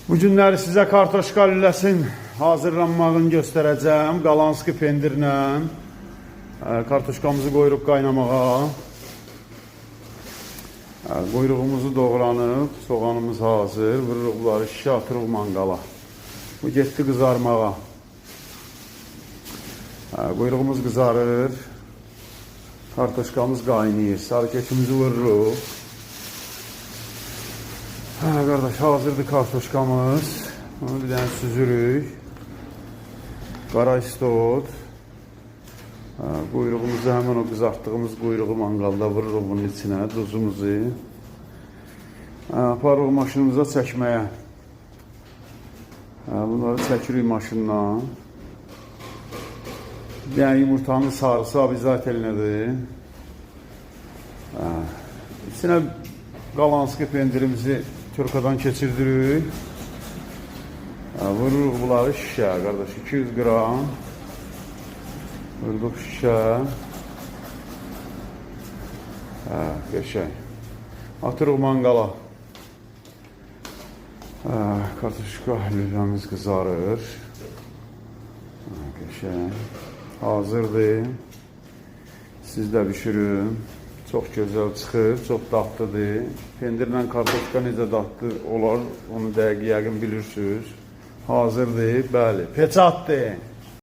Bu günləri sizə kartoşka lüləsin hazırlanmağını göstərəcəm. Qalanski pendirlə kartoşkamızı qoyuruq qaynamağa. Quyruğumuzu doğranıb, soğanımız hazır. Vururuq bunları şişə, atırıq manqala. Bu getdi qızarmağa. Quyruğumuz qızarır. Kartoşkamız qaynayır. Sarı kökümüzü vururuq. Hə, qardaş, hazırdır kartoşkamız. Bunu bir dənə süzürük. Qara istot. Hə, quyruğumuzu, həmin o qızartdığımız quyruğu manqalda vururuq bunun içinə, duzumuzu. Hə, aparırıq maşınımıza çəkməyə. Hə, bunları çəkirik maşından. Bir dənə yumurtanın sarısı обязательныdır. Hə, içinə qalanski pendirimizi turkadan keçirdirik. Hə, vururuq bunları şişə, qardaş, 200 qram. Vurduq şişə. Hə, qəşəng. Atırıq manqala. Hə, kartoşka lüləmiz qızarır. Hə, qəşəng. Hazırdır. Siz də bişirin. Çox gözəl çıxır, çox dadlıdır. Pendirlə kartoşka necə dadlı olar, onu dəqiq yəqin bilirsiniz. Hazırdır, bəli. Peçatdır.